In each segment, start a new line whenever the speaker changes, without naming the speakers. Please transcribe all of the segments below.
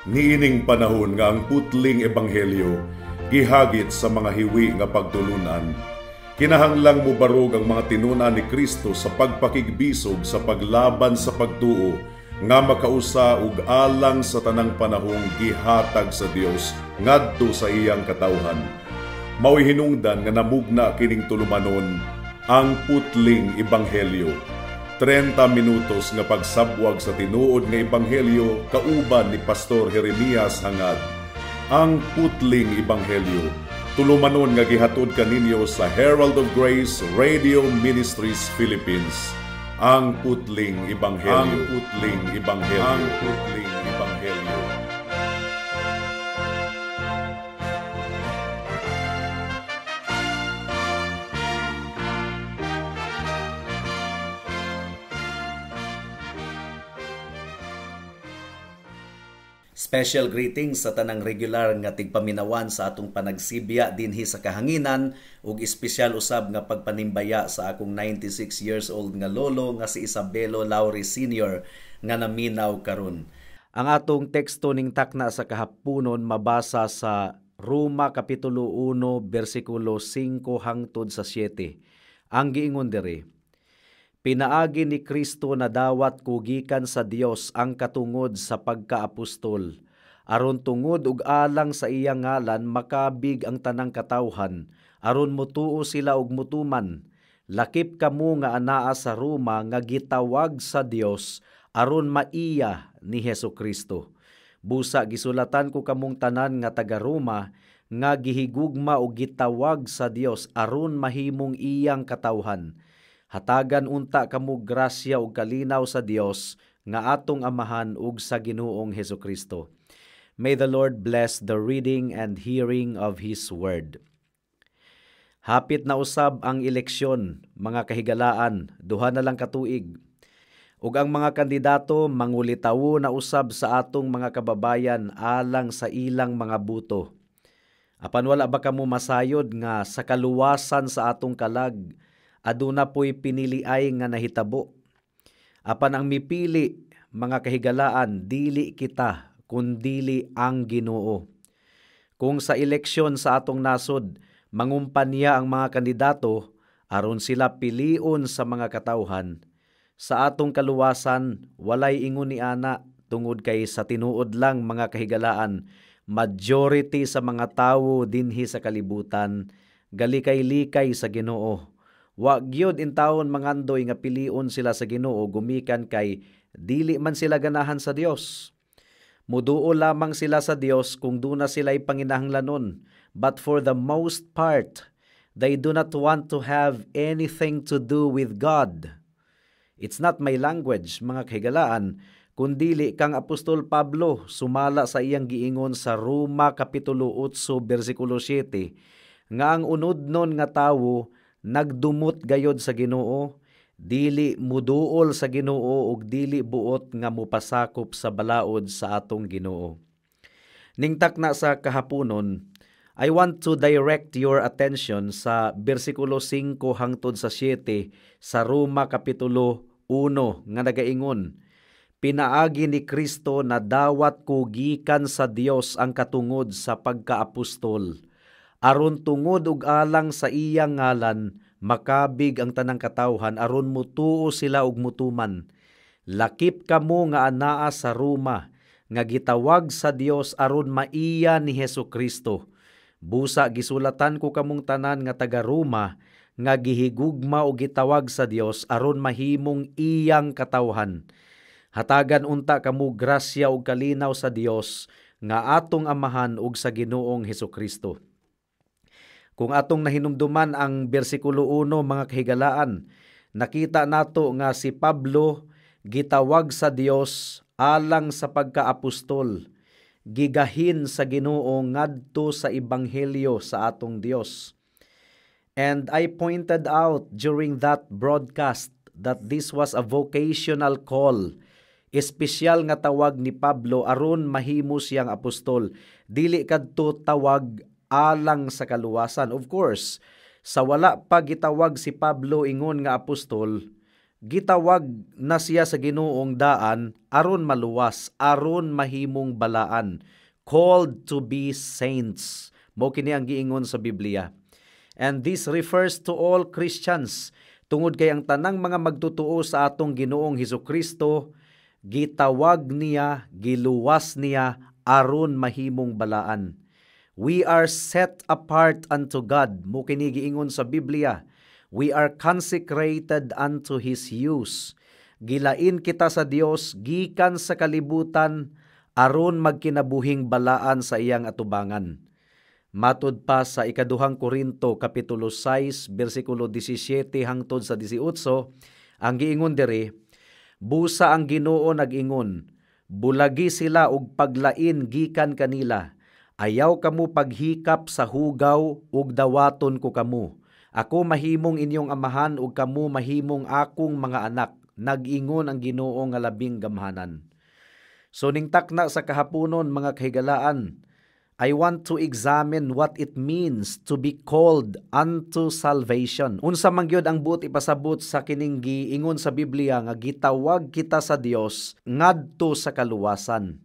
Niining panahon nga ang putling ebanghelyo gihagit sa mga hiwi nga pagtulunan, kinahanglang mobarog ang mga tinun-an ni Kristo sa pagpakigbisog sa paglaban sa pagtuo nga makausa ug alang sa tanang panahong gihatag sa Dios ngadto sa iyang katawhan. Mao'y hinungdan nga namugna kining tulumanon, Ang Putling Ebanghelyo. 30 minutos nga pagsabwag sa tinuod nga ebanghelyo kauban ni Pastor Jeremias Hangad. Ang Putling Ebanghelyo, tulumanon nga gihatod kaninyo sa Herald of Grace Radio Ministries Philippines. Ang Putling Ebanghelyo. Ang Putling Ebanghelyo. Ang Putling Ebanghelyo.
Special greetings sa tanang regular nga tigpaminawan sa atong panagsibya dinhi sa kahanginan ug espesyal usab nga pagpanimbaya sa akong 96 years old nga lolo nga si Isabelo Lauri Sr. nga naminaw karon. Ang atong teksto ning takna sa kahaponon mabasa sa Roma Kapitulo 1 bersikulo 5 hangtod sa 7. Ang giingon diri: "Pinaagi ni Kristo nadawat ko gikan sa Dios ang katungod sa pagkaapostol, aron tungod ug alang sa iyang ngalan makabig ang tanang katawhan, aron mutuo sila ug mutuman. Lakip kamo nga anaa sa Roma nga gitawag sa Dios aron maiya ni Hesus Kristo. Busa gisulatan ko kamong tanan nga taga Roma nga gihigugma og gitawag sa Dios aron mahimong iyang katawhan. Hatagan unta kamo grasya ug kalinaw sa Dios nga atong Amahan ug sa Ginoong Hesus Kristo." May the Lord bless the reading and hearing of His Word. Hapit na usab ang eleksyon, mga kahigalaan, 2 na lang katuig. Ug ang mga kandidato mangulitawo na usab sa atong mga kababayan alang sa ilang mga buto. Apan wala ba kamo masayod nga sa kaluwasan sa atong kalag, aduna po'y piniliay nga nahitabo? Apan ang mipili, mga kahigalaan, dili kita, kundili ang Ginoo. Kung sa eleksyon sa atong nasod, mangumpanya ang mga kandidato, aron sila pilion sa mga katawhan. Sa atong kaluwasan, walay ingon ni ana, tungod kay sa tinuod lang, mga kahigalaan, majority sa mga tawo dinhi sa kalibutan, galikay-likay sa Ginoo. Wa gyud intawon mangandoy nga pilion sila sa Ginoo gumikan kay dili man sila ganahan sa Dios. Muduo lamang sila sa Dios kung duna sila'y panginahanglanon. But for the most part, they do not want to have anything to do with God. It's not my language, mga kahigalaan, kundili kang Apostol Pablo sumala sa iyang giingon sa Roma Kapitulo 8, versikulo 7, nga ang unodnon nga tawo nagdumot gayod sa Ginoo, dili muduol sa Ginoo ug dili buot nga mupasakop sa balaod sa atong Ginoo. Ning takna sa kahaponon, I want to direct your attention sa bersikulo 5 hangtod sa 7 sa Roma Kapitulo 1 nga nagaingon, "Pinaagi ni Kristo na dawat ko gikan sa Dios ang katungod sa pagkaapostol, aron tungod ug alang sa iyang ngalan makabig ang tanang katawhan aron mutuo sila ug mutuman. Lakip kamo nga anaa sa Roma nga gitawag sa Dios aron maiya ni Hesus Kristo. Busa gisulatan ko kamong tanan nga taga Roma nga gihigugma o gitawag sa Dios aron mahimong iyang katawhan. Hatagan unta kamo grasya ug kalinaw sa Dios nga atong Amahan ug sa Ginoong Hesus Kristo." Kung atong nahinumduman ang bersikulo 1, mga kahigalaan, nakita nato nga si Pablo gitawag sa Dios alang sa pagkaapostol, gigahin sa Ginoo ngadto sa ebanghelyo sa atong Dios. And I pointed out during that broadcast that this was a vocational call. Espesyal nga tawag ni Pablo aron mahimo siyang apostol. Dili kadto tawag alang sa kaluwasan. Of course, sa wala pa gitawag si Pablo ingon nga apostol, Gitawag na siya sa Ginoong daan aron maluwas, aron mahimong balaan, called to be saints. Mao kini ang giingon sa Biblia. And this refers to all Christians, tungod kay ang tanang mga magtutuo sa atong Ginoong Hesukristo, gitawag niya, giluwas niya aron mahimong balaan. We are set apart unto God. Mao kini giingon sa Biblia. We are consecrated unto His use. Gilain kita sa Dios gikan sa kalibutan aron magkinabuhing balaan sa iyang atubangan. Matud pa sa Ikaduhang Korinto kapitulo 6 bersikulo 17 hangtod sa 18, ang giingon diri, "Busa ang Ginoo nag-ingon, bulagi sila og paglain gikan kanila. Ayaw kamo paghikap sa hugaw ug dawaton ko kamo. Ako mahimong inyong amahan ug kamo mahimong akong mga anak, nag-ingon ang Ginoo nga labing gamhanan." So ning takna sa kahaponon, mga kahigalaan, I want to examine what it means to be called unto salvation. Unsa man gyud ang buot ipasabot sa kining giingon sa Biblia nga gitawag kita sa Dios ngadto sa kaluwasan?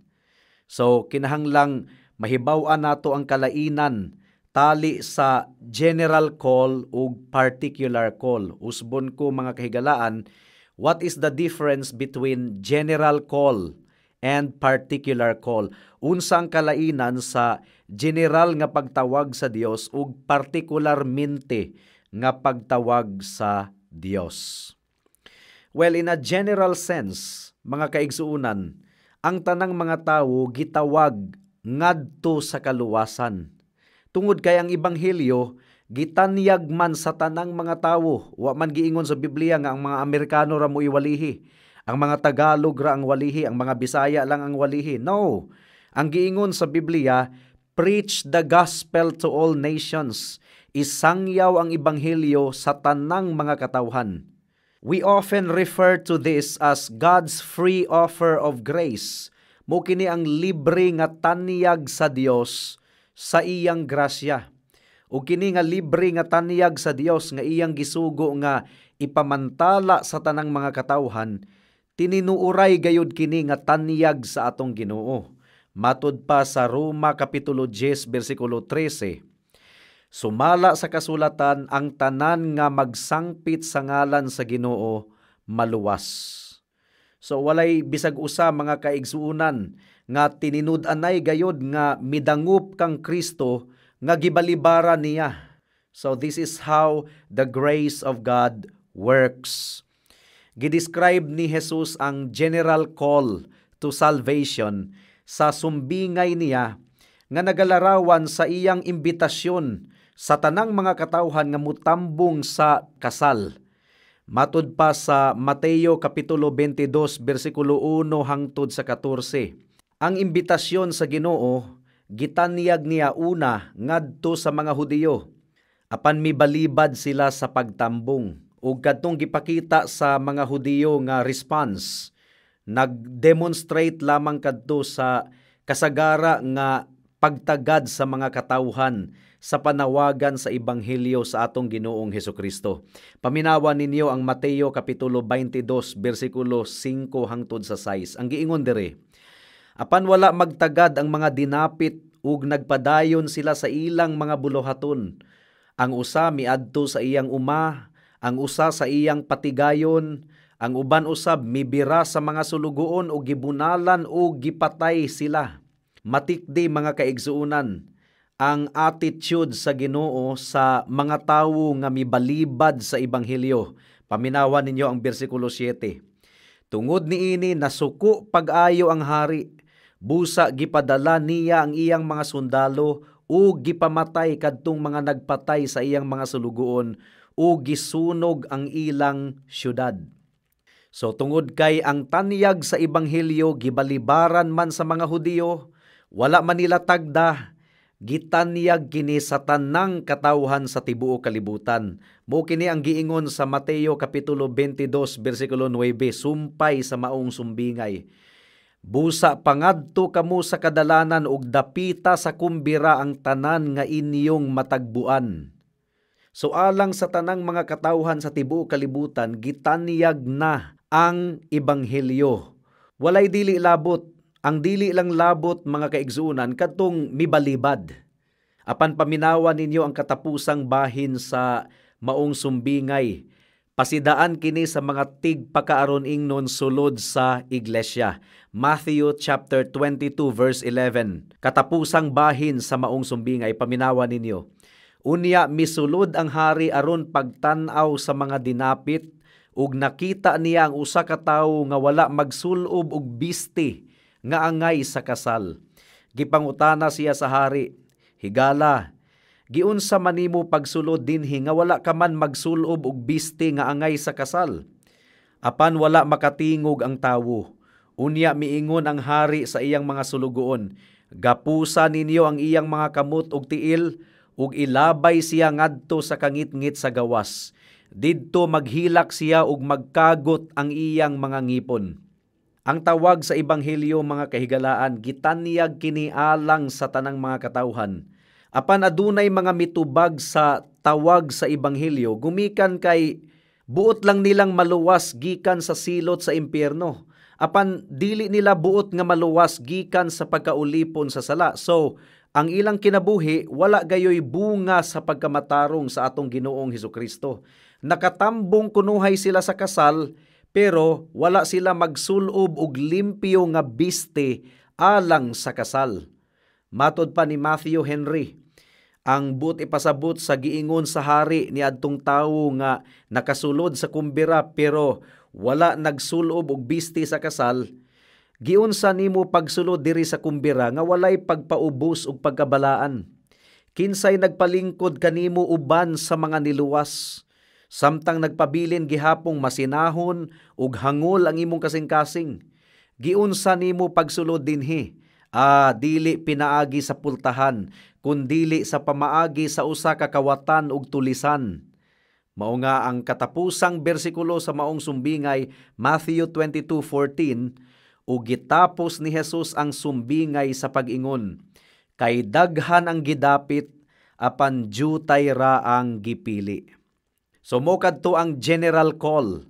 So kinahanglang mahibaw-an nato ang kalainan tali sa general call ug particular call. Usbon ko, mga kahigalaan, what is the difference between general call and particular call? Unsa ang kalainan sa general nga pagtawag sa Dios ug partikularmente nga pagtawag sa Dios? Well, in a general sense, mga kaigsuunan, ang tanang mga tawo gitawag ngadto sa kaluwasan. Tungod kay ang ebanghelyo gitanyag man sa tanang mga tawo. Wa man giingon sa Biblia nga ang mga Amerikano ra mo iwalihi, ang mga Tagalog ra ang walihi, ang mga Bisaya lang ang walihi. No. Ang giingon sa Biblia, "Preach the gospel to all nations." Isangyaw ang ebanghelyo sa tanang mga katawhan. We often refer to this as God's free offer of grace. Mao kini ang libre nga tanyag sa Dios sa iyang grasya. O kini nga libre nga tanyag sa Dios nga iyang gisugo nga ipamantala sa tanang mga katawhan, tinuoray gayud kini nga tanyag sa atong Ginoo. Matud pa sa Roma kapitulo 10 bersikulo 13, sumala sa kasulatan, ang tanan nga magsangpit sa ngalan sa Ginoo maluwas. So walay bisag usa, mga kaigsuonan, nga tininud-anay gayod nga midangup kang Kristo nga gibalibara niya. So this is how the grace of God works. Gidescribe ni Jesus ang general call to salvation sa sumbingay niya nga nagalarawan sa iyang imbitasyon sa tanang mga katawhan nga mutambong sa kasal. Matud pa sa Mateo kapitulo 22 bersikulo 1 hangtod sa 14. Ang imbitasyon sa Ginoo gitanyag niya una ngadto sa mga Hudiyo. Apan mibalibad sila sa pagtambong, ug kadtong gipakita sa mga Hudiyo nga response nag-demonstrate lamang kadto sa kasagara nga pagtagad sa mga katawhan sa panawagan sa ebanghelyo sa atong Ginoong Hesukristo. Paminawa ninyo ang Mateo kapitulo 22 bersikulo 5 hangtod sa 6. Ang giingon diri, "Apan wala magtagad ang mga dinapit ug nagpadayon sila sa ilang mga buluhaton. Ang usa miadto sa iyang uma, ang usa sa iyang patigayon, ang uban usab mibira sa mga sulugoon ug gibunalan ug gipatay sila." Matikdi, mga kaigsuonan, ang attitude sa Ginoo sa mga tawo nga mibalibad sa ebanghelyo. Paminawa ninyo ang bersikulo 7. "Tungod niini nasuko pag-ayo ang hari. Busa gipadala niya ang iyang mga sundalo ug gipamatay kadtong mga nagpatay sa iyang mga sulugoon ug gisunog ang ilang syudad." So tungod kay ang tanyag sa ebanghelyo gibalibaran man sa mga Hudiyo, wala man nila tagda, gitanyag kini sa tanang katawhan sa tibuok kalibutan. Mao kini ang giingon sa Mateo kapitulo 22 bersikulo 9, sumpay sa maong sumbingay. "Busa pangadto kamo sa kadalanan ug dapita sa kumbira ang tanan nga inyong matagbuan." So alang sa tanang mga katawhan sa tibuok kalibutan, gitanyag na ang ebanghelyo. Walay dili labot. Ang dili lang labot, mga kaigsuonan, kadtong mibalibad. Apan paminawa ninyo ang katapusang bahin sa maong sumbingay. Pasidaan kini sa mga tigpakaaron ingnon sulod sa iglesia. Matthew chapter 22 verse 11. Katapusang bahin sa maong sumbingay, paminawa ninyo. Unya misulod ang hari aron pagtan-aw sa mga dinapit ug nakita niya ang usa ka tawo nga wala magsulob og biste nga angay sa kasal. Gipangutana siya sa hari, "Higala, giunsa man nimo pagsulod dinhi nga wala ka man magsulob og biste nga angay sa kasal?" Apan wala makatingog ang tawo. Unya miingon ang hari sa iyang mga sulugoon, "Gapusa ninyo ang iyang mga kamot ug tiil ug ilabay siya ngadto sa kangitngit sa gawas. Didto maghilak siya ug magkagot ang iyang mga ngipon." Ang tawag sa ebanghelyo, mga kahigalaan, gitanyag kini alang sa tanang mga katawhan. Apan adunay mga mitubag sa tawag sa ebanghelyo gumikan kay buot lang nilang maluwas gikan sa silot sa impyerno. Apan dili nila buot nga maluwas gikan sa pagkaulipon sa sala. So, ang ilang kinabuhi wala gayoy bunga sa pagkamatarong sa atong Ginoong Hesukristo. Nakatambong kunuhay sila sa kasal, pero wala sila magsulob og limpyo nga biste alang sa kasal. Matod pa ni Matthew Henry, ang buot ipasabot sa giingon sa hari ni adtong tawo nga nakasulod sa kumbira pero wala nagsulob og biste sa kasal, giunsa nimo pagsulod diri sa kumbira nga walay pagpaubos og pagkabalaan? Kinsay nagpalingkod kanimo uban sa mga niluwas? Samtang nagpabilin gihapong masinahon ug hangol ang imong kasing-kasing. Giunsa nimo pagsulod dinhi? Dili pinaagi sa pultahan, kundili sa pamaagi sa usa ka kawatan ug tulisan. Mao nga ang katapusang bersikulo sa maong sumbingay, Matthew 22:14, ug gitapos ni Jesus ang sumbingay sa pag-ingon, "Kay daghan ang gidapit, apan jutay ra ang gipili." So mo kadto ang general call.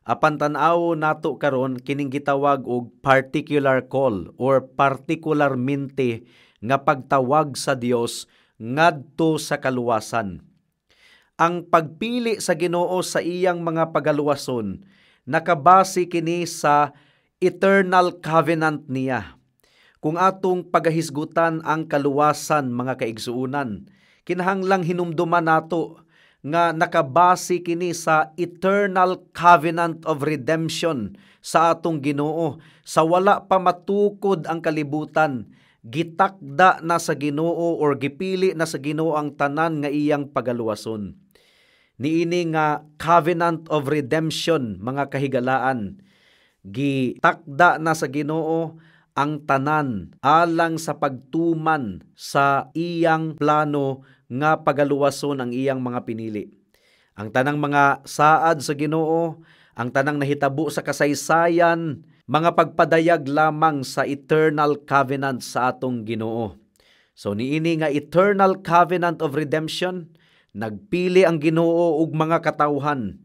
Apan tan-aw nato karon kining gitawag og particular call or partikularmente nga pagtawag sa Dios ngadto sa kaluwasan. Ang pagpili sa Ginoo sa iyang mga pagaluwason nakabase kini sa eternal covenant niya. Kung atong pagahisgutan ang kaluwasan, mga kaigsuonan, kinahanglang hinumduman nato nga nakabase kini sa eternal covenant of redemption sa atong Ginoo. Sa wala pa matukod ang kalibutan, gitakda na sa Ginoo or gipili na sa Ginoo ang tanan nga iyang pagaluwason. Niini nga covenant of redemption, mga kahigalaan, gitakda na sa Ginoo ang tanan alang sa pagtuman sa iyang plano nga pagaluwason ang iyang mga pinili. Ang tanang mga saad sa Ginoo, ang tanang nahitabo sa kasaysayan, mga pagpadayag lamang sa eternal covenant sa atong Ginoo. So niini nga eternal covenant of redemption, nagpili ang Ginoo og mga katawhan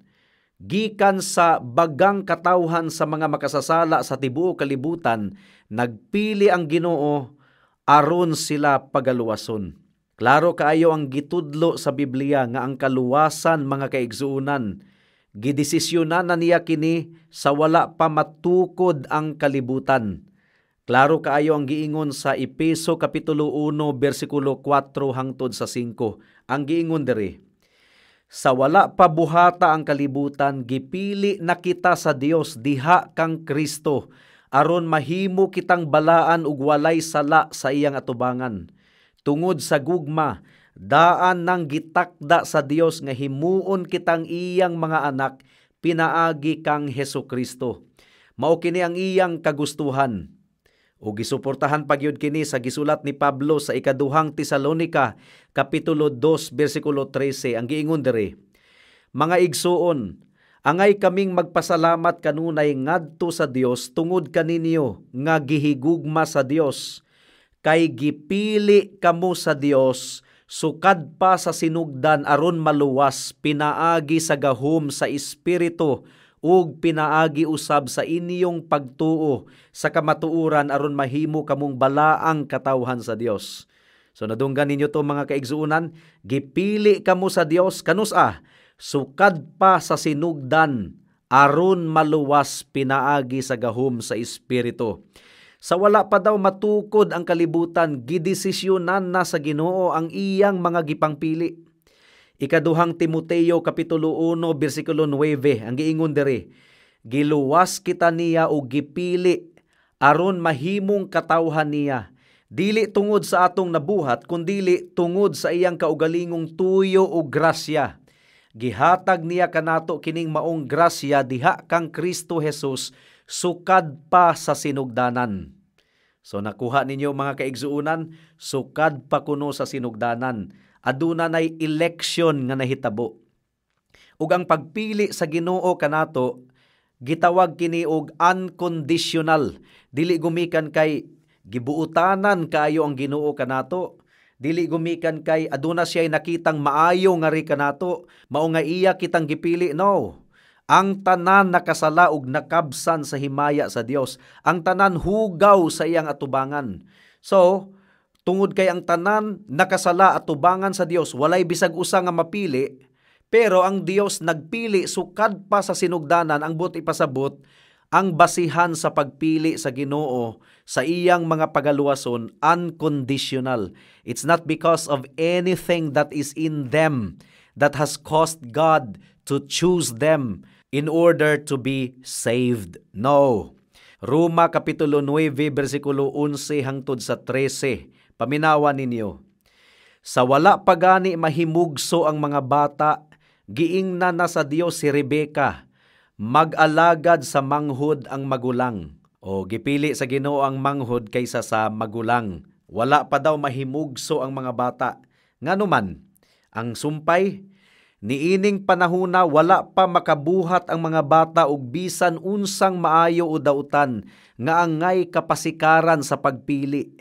gikan sa bagang katawhan sa mga makasasala sa tibuok kalibutan. Nagpili ang Ginoo aron sila pagaluwason. Klaro kaayo ang gitudlo sa Biblia nga ang kaluwasan, mga kaigsuonan, gidesisyonan na niya kini sa wala pa matukod ang kalibutan. Klaro kaayo ang giingon sa Epeso Kapitulo 1 bersikulo 4 hangtod sa 5. Ang giingon diri, "Sa wala pa buhata ang kalibutan, gipili na kita sa Dios diha kang Kristo aron mahimo kitang balaan ug walay sala sa iyang atubangan. Tungod sa gugma, daan nang gitakda sa Dios nga himuon kitang iyang mga anak pinaagi kang Hesus Kristo. Mao kini ang iyang kagustuhan." O gisuportahan pagyud kini sa gisulat ni Pablo sa ikaduhang Tesalonika kapitulo 2 bersikulo 13. Ang giingon diri, "Mga igsuon, angay kaming magpasalamat kanunay ngadto sa Dios tungod kaninyo nga gihigugma sa Dios, kay gipili kamo sa Dios Sukad pa sa sinugdan aron maluwas pinaagi sa gahom sa Espiritu ug pinaagi usab sa inyong pagtuo sa kamatuoran aron mahimo kamong balaang katawhan sa Dios. So nadunggan ninyo to, mga kaigsuonan, gipili kamo sa Dios kanus-a? Sukad pa sa sinugdan aron maluwas pinaagi sa gahom sa Espiritu. Sa wala pa daw matukod ang kalibutan, gidesisyonan na sa Ginoo ang iyang mga gipangpili. Ikaduhang Timoteo kapitulo 1 bersikulo 9 ang giingon diri, giluwas kita niya og gipili aron mahimong katawhan niya, dili tungod sa atong nabuhat kundili tungod sa iyang kaugalingong tuyo ug grasya. Gihatag niya kanato kining maong grasya diha kang Kristo Jesus sukad pa sa sinugdanan. So nakuha ninyo, mga kaigsuonan, sukad pa kuno sa sinugdanan, aduna nay election nga nahitabo. Ug ang pagpili sa Ginoo kanato gitawag kini og unconditional. Dili gumikan kay gibuutanan kaayo ang Ginoo kanato. Dili gumikan kay aduna siya nakitang maayo nga ri kanato, mao nga iya kitang gipili. No. Ang tanan nakasala ug nakabsan sa himaya sa Dios. Ang tanan hugaw sa iyang atubangan. So, tungod kay ang tanan nakasala atubangan sa Dios, walay bisag usa nga mapili, pero ang Dios nagpili sukad pa sa sinugdanan. Ang buot ipasabot, ang basihan sa pagpili sa Ginoo sa iyang mga pagaluwason, unconditional. It's not because of anything that is in them that has caused God to choose them in order to be saved. No. Roma Kapitulo 9, versikulo 11 hangtod sa 13. Paminawa ninyo. Sa wala pa gani mahimugso ang mga bata, giingnan na sa Dios si Rebeka, mag-alagad sa manghod ang magulang. O gipili sa Ginoo ang manghod kaysa sa magulang. Wala pa daw mahimugso ang mga bata. Ngano man, ang sumpay, niining panahuna wala pa makabuhat ang mga bata og bisan unsang maayo o dautan nga angay kapasikaran sa pagpili.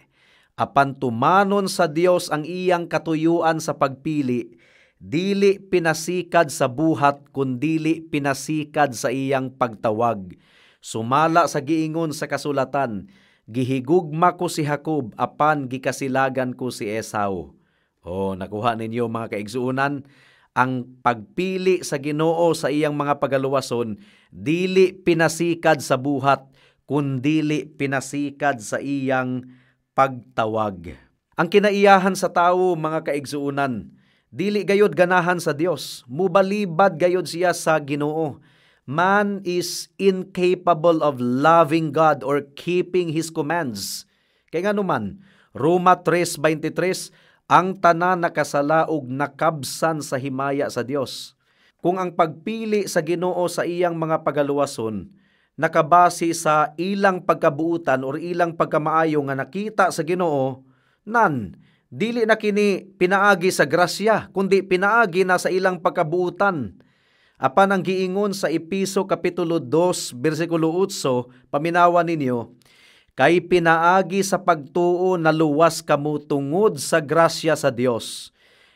Apan tumanon sa Dios ang iyang katuyuan sa pagpili, dili pinasikad sa buhat kundili pinasikad sa iyang pagtawag. Sumala sa giingon sa kasulatan, gihigugma ko si Jacob apan gikasilagan ko si Esau. O nakuha ninyo, mga kaigsuonan, ang pagpili sa Ginoo sa iyang mga pagaluwason dili pinasikad sa buhat kundili pinasikad sa iyang pagtawag. Ang kinaiyahan sa tawo, mga kaigsuonan, dili gayod ganahan sa Dios, mubalibad gayod siya sa Ginoo. Man is incapable of loving God or keeping His commands. Kay ngano man, Roma 3:23, ang tanan nakasala ug nakabsan sa himaya sa Dios. Kung ang pagpili sa Ginoo sa iyang mga pagaluwason nakabase sa ilang pagkabuutan or ilang pagkamaayo nga nakita sa Ginoo, nan dili na kini pinaagi sa grasya kundi pinaagi na sa ilang pagkabuutan. Apan ang giingon sa Epeso kapitulo 2 bersikulo 8, paminawa ninyo, kay pinaagi sa pagtuo naluwas kamo tungod sa grasya sa Dios.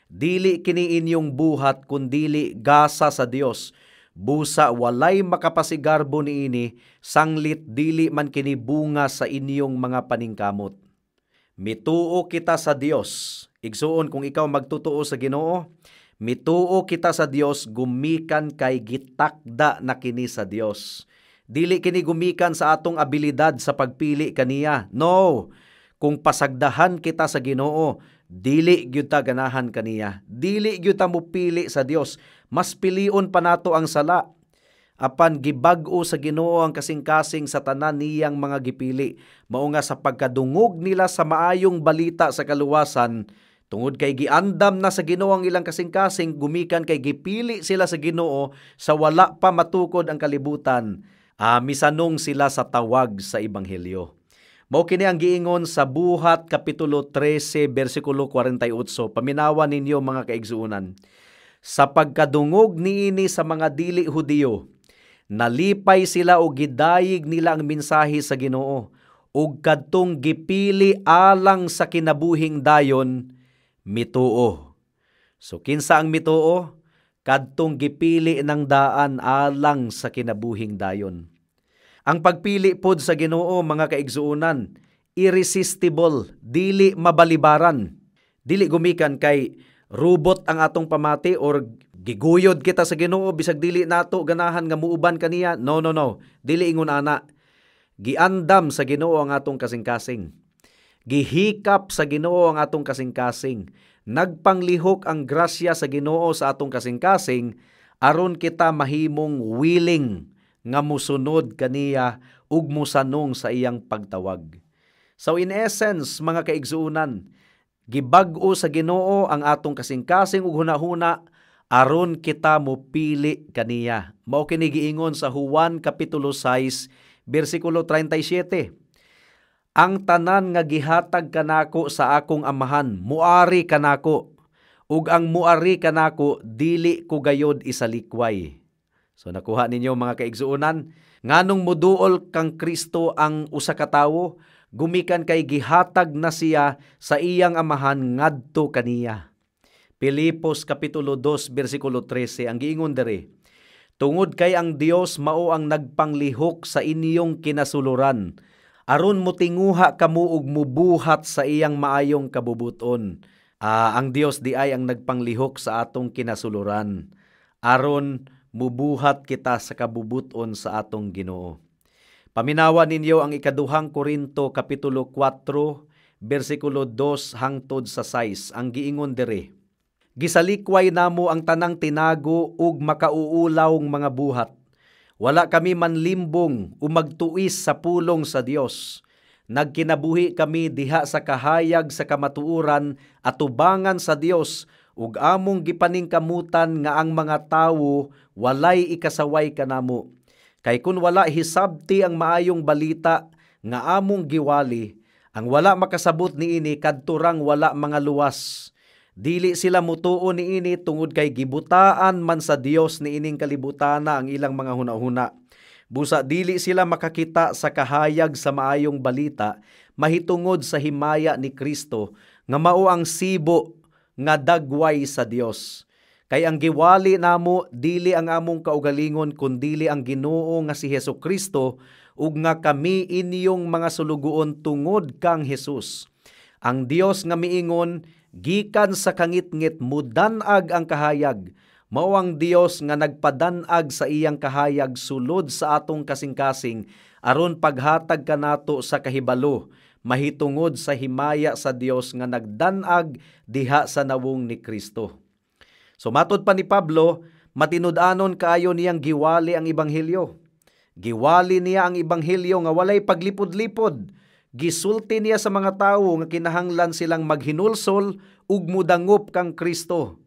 Dili kini inyong buhat kundili gasa sa Dios. Busa walay makapasigarbo niini, sanglit dili man kini bunga sa inyong mga paningkamot. Mituo kita sa Dios. Igsuon, kung ikaw magtutuo sa Ginoo, mituo kita sa Dios gumikan kay gitakda na kini sa Dios. Dili kini gumikan sa atong abilidad sa pagpili kaniya. No. Kung pasagdahan kita sa Ginoo, dili gyud ta ganahan kaniya. Dili gyud ta mopili sa Dios. Mas pilion pa nato ang sala. Apan gibag-o sa Ginoo ang kasing-kasing sa tanan niyang mga gipili. Mao nga sa pagkadungog nila sa maayong balita sa kaluwasan, tungod kay giandam na sa Ginoo ang ilang kasing-kasing, gumikan kay gipili sila sa Ginoo sa wala pa matukod ang kalibutan, misanong sila sa tawag sa ebanghelyo. Mao kini ang giingon sa Buhat kapitulo 13 bersikulo 48. Paminawa ninyo, mga kaigsuonan. Sa pagkadungog niini sa mga dili Hudiyo, nalipay sila og gidayeg nila ang mensahe sa Ginoo, ug kadtong gipili alang sa kinabuhing dayon Mituo. So kinsa ang mituo? Kadtong gipili ng daan alang sa kinabuhing dayon. Ang pagpili pod sa Ginoo, mga kaigsuonan, irresistible, dili mabalibaran. Dili gumikan kay robot ang atong pamati or giguyod kita sa Ginoo bisag dili nato ganahan nga muuban kaniya. No, no, no. Dili ingon ana. Giandam sa Ginoo ang atong kasing-kasing. Gihikap sa Ginoo ang atong kasing-kasing. Nagpanglihok ang grasya sa Ginoo sa atong kasing-kasing aron kita mahimong willing nga musunod kaniya ug musanong sa iyang pagtawag. So in essence, mga kaigsuonan, gibag-o sa Ginoo ang atong kasing-kasing ug hunahuna aron kita mopili kaniya. Mao kini giingon sa Juan kapitulo 6 bersikulo 37. Ang tanan nga gihatag kanako sa akong Amahan muari kanako, ug ang muari kanako dili ko gayod isalikway. So nakuha ninyo, mga kaigsuonan, nganong muduol kang Kristo ang usa ka tawo? Gumikan kay gihatag na siya sa iyang Amahan ngadto kaniya. Pilipos kapitulo 2 bersikulo 13 ang giingon diri: "Tungod kay ang Dios mao ang nagpanglihok sa inyong kinasuluran aron motinguha kamo ug mubuhat sa iyang maayong kabubuton." Ang Dios di ay ang nagpanglihok sa atong kinasuluran aron mubuhat kita sa kabubuton sa atong Ginoo. Paminawa ninyo ang Ikaduhang Korinto kapitulo 4 bersikulo 2 hangtod sa 6. Ang giingon diri: "Gisalikway namo ang tanang tinago ug makauulawng mga buhat. Wala kami manlimbong o magtuis sa pulong sa Dios. Nagkinabuhi kami diha sa kahayag sa kamatuoran atubangan sa Dios ug among gipaningkamutan nga ang mga tawo walay ikasaway kanamo. Kay kun wala hisabti ang maayong balita nga among giwali, ang wala makasabot niini kadturang wala mga luwas. Dili sila mutuo niini tungod kay gibutaan man sa Dios niining kalibutana ang ilang mga hunahuna. Busa dili sila makakita sa kahayag sa maayong balita mahitungod sa himaya ni Kristo nga mao ang sibo nga dagway sa Dios. Kay ang giwali namo dili ang among kaugalingon kundili ang Ginoo nga si Hesus Kristo ug nga kami inyong mga sulugoon tungod kang Hesus. Ang Dios nga miingon gikan sa kangitngit mudan-ag ang kahayag, mao ang Dios nga nagpadan-ag sa iyang kahayag sulod sa atong kasing-kasing aron paghatag kanato sa kahibalo mahitungod sa himaya sa Dios nga nagdan-ag diha sa nawong ni Kristo." So matod pa ni Pablo, matinud-anon kaayo niyang giwali ang ebanghelyo. Giwali niya ang ebanghelyo nga walay paglipod-lipod. Gisulti niya sa mga tawo nga kinahanglan silang maghinulsol ug mudangop kang Kristo.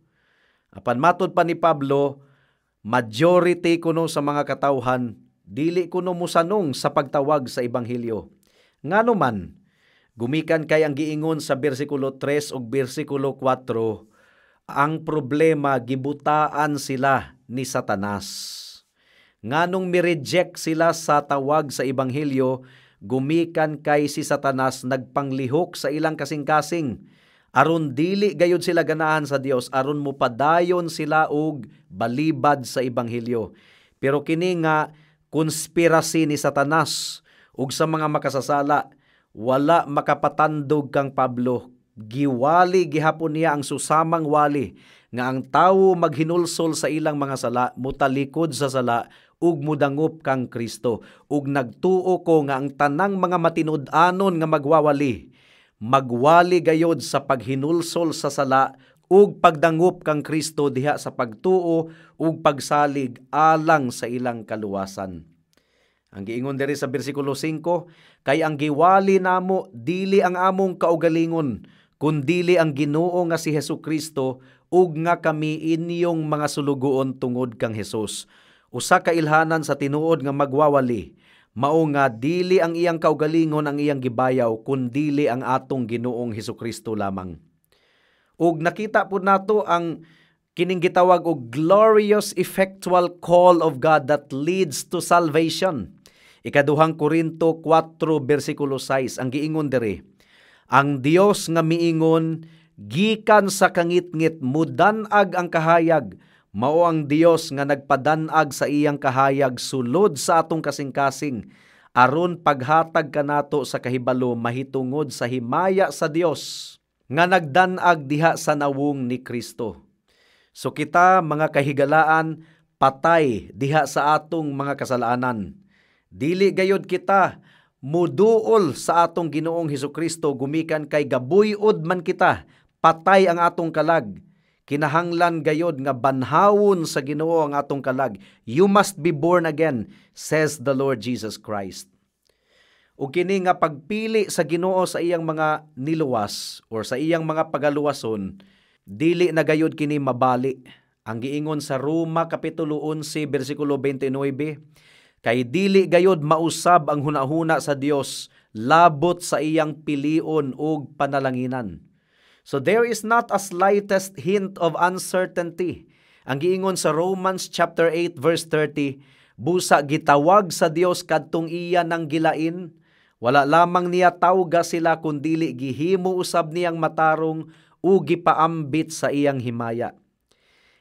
Apan matod pa ni Pablo, majority kuno sa mga katawhan dili kuno mosanong sa pagtawag sa ebanghelyo. Ngano man, gumikan kay ang giingon sa bersikulo 3 ug bersikulo 4, ang problema gibutaan sila ni Satanas. Nganong mi-reject sila sa tawag sa ebanghelyo, gumikan kay si Satanas nagpanglihok sa ilang kasing-kasing aron dili gayud sila ganahan sa Dios, aron mopadayon sila og balibad sa ebanghelyo. Pero kini nga konspirasi ni Satanas ug sa mga makasasala wala makapatandog kang Pablo. Giwali gihapon niya ang susamang wali nga ang tawo maghinulsol sa ilang mga sala, mutalikod sa sala ug mudangop kang Kristo. Ug nagtuo ko nga ang tanang mga matinud-anon nga magwawali, magwali gayod sa paghinulsol sa sala ug pagdangop kang Kristo diha sa pagtuo ug pagsalig alang sa ilang kaluwasan. Ang giingon diri sa bersikulo 5, kay ang giwali namo dili ang among kaugalingon, kundili ang Ginoo nga si Hesus Kristo ug nga kami inyong mga sulugoon tungod kang Hesus. Usa ka ilhanan sa tinuod nga magwawali, mao nga dili ang iyang kaugalingon ang iyang gibayaw, kundili ang atong Ginoong Hesukristo lamang. Ug nakita pud nato ang kining gitawag og glorious effectual call of God that leads to salvation. Ikaduhang Korinto 4 bersikulo 6 ang giingon diri: ang Dios nga miingon Gikan sa kangitngit mudan-ag ang kahayag, mao ang Dios nga nagpadan-ag sa iyang kahayag sulod sa atong kasing-kasing, aron paghatag kanato sa kahibalo mahitungod sa himaya sa Dios nga nagdan-ag diha sa nawong ni Kristo. So kita, mga kahigalaan, patay diha sa atong mga kasalanan. Dili gayod kita muduol sa atong Ginoong Hesukristo gumikan kay gabuyod man kita, patay ang atong kalag. Kinahanglan gayod nga banhawon sa Ginoo ang atong kalag. "You must be born again," says the Lord Jesus Christ. Ug kini nga pagpili sa Ginoo sa iyang mga niluwas or sa iyang mga pagaluwason, dili na gayod kini mabali. Ang giingon sa Roma kapitulo 11 bersikulo 29, kay dili gayod mausab ang hunahuna sa Dios labot sa iyang pilion ug panalanginan. So there is not a slightest hint of uncertainty. Ang giingon sa Romans chapter 8 verse 30, busa gitawag sa Dios kadtong iya nang gilain, wala lamang niya tawga sila kundili gihimo usab niyang matarong ug gipaambit sa iyang himaya.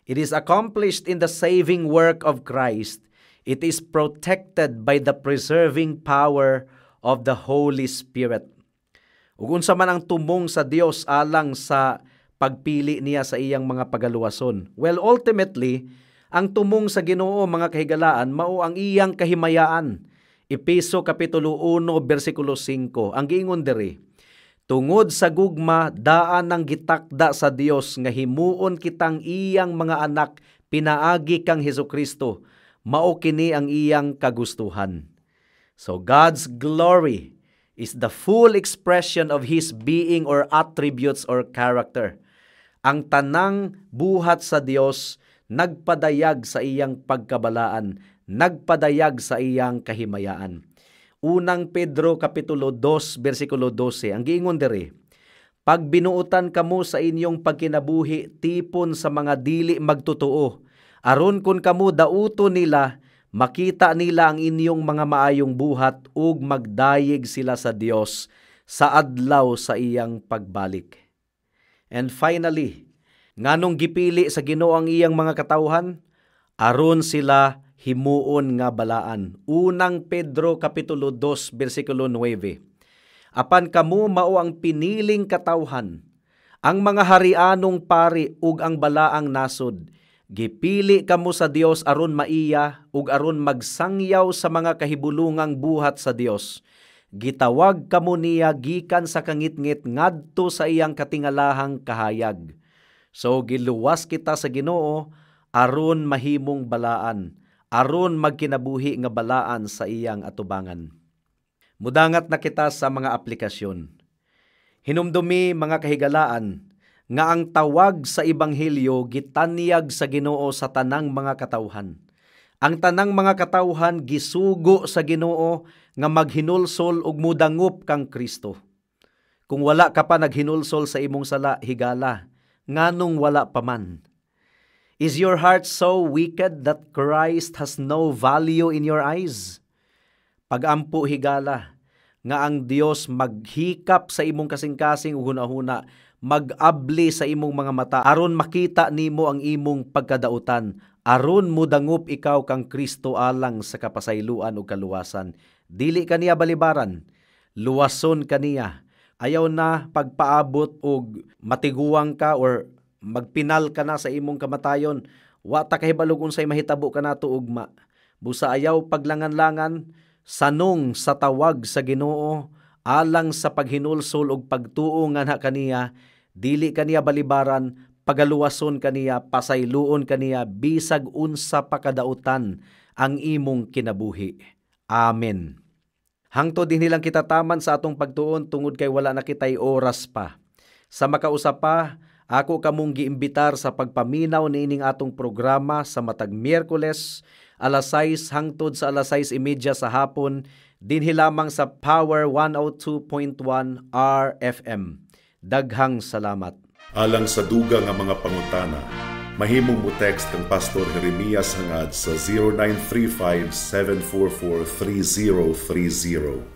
It is accomplished in the saving work of Christ. It is protected by the preserving power of the Holy Spirit. Ug unsa man ang tumong sa Dios alang sa pagpili niya sa iyang mga pagaluwason? Well, ultimately, ang tumong sa Ginoo, mga kahigalaan, mao ang iyang kahimayaan. Epeso kapitulo 1 bersikulo 5. Ang giingon diri, tungod sa gugma daan nang gitakda sa Dios nga himuon kitang iyang mga anak pinaagi kang Hesukristo, mao kini ang iyang kagustuhan. So God's glory is the full expression of His being or attributes or character. Ang tanang buhat sa Dios nagpadayag sa iyang pagkabalaan, nagpadayag sa iyang kahimayaan. Unang Pedro kapitulo 2 bersikulo 12, ang giingon diri, pagbinuotan kamo sa inyong pagkinabuhi tipon sa mga dili magtotoo, aron kun kamo dauto nila, makita nila ang inyong mga maayong buhat ug magdayeg sila sa Dios sa adlaw sa iyang pagbalik. And finally, nganong gipili sa Ginoo ang iyang mga katawhan? Aron sila himuon nga balaan. Unang Pedro kapitulo 2 bersikulo 9. Apan kamo mao ang piniling katawhan, ang mga harianong pari ug ang balaang nasod. Gipili kamo sa Dios aron maiya ug aron magsangyaw sa mga kahibulungang buhat sa Dios. Gitawag kamo niya gikan sa kangitngit ngadto sa iyang katingalahang kahayag. So giluwas kita sa Ginoo aron mahimong balaan, aron magkinabuhi nga balaan sa iyang atubangan. Mudangat na kita sa mga aplikasyon. Hinumdumi, mga kahigalaan, nga ang tawag sa ebanghelyo gitanyag sa Ginoo sa tanang mga katawhan. Ang tanang mga katawhan gisugo sa Ginoo nga maghinulsol ug mudangop kang Kristo. Kung wala ka pa naghinulsol sa imong sala, higala, nganong wala pa man? Is your heart so wicked that Christ has no value in your eyes? Pagampo, higala, nga ang Dios maghikap sa imong kasing-kasing ug hunahuna, mag-abli sa imong mga mata aron makita nimo ang imong pagkadautan, aron mudangop ikaw kang Kristo alang sa kapasayloan ug kaluwasan. Dili kaniya balibaran, luwason kaniya. Ayaw na pagpaabot og matiguang ka or magpinal ka na sa imong kamatayon. Wa ta kahibalog unsay mahitabo kanato ugma. Busa ayaw paglangan-langan, sanong sa tawag sa Ginoo alang sa paghinulsol og pagtuo nganha kaniya. Dili kaniya balibaran, pagaluwason kaniya, pasayloon kaniya bisag unsa pa kadautan ang imong kinabuhi. Amen. Hangtod dinhi lang kita taman sa atong pagtuon tungod kay wala na kitay oras pa. Sa makausa pa, ako kamong giimbitar sa pagpaminaw niining atong programa sa matag Miyerkules, alas 6 hangtod sa alas 6:30 sa hapon, dinhi lamang sa Power 102.1 RFM. Daghang salamat.
Alang sa dugang nga mga pangutana, mahimong mo text kang Pastor Jeremias Hangad sa 0935 744 3030.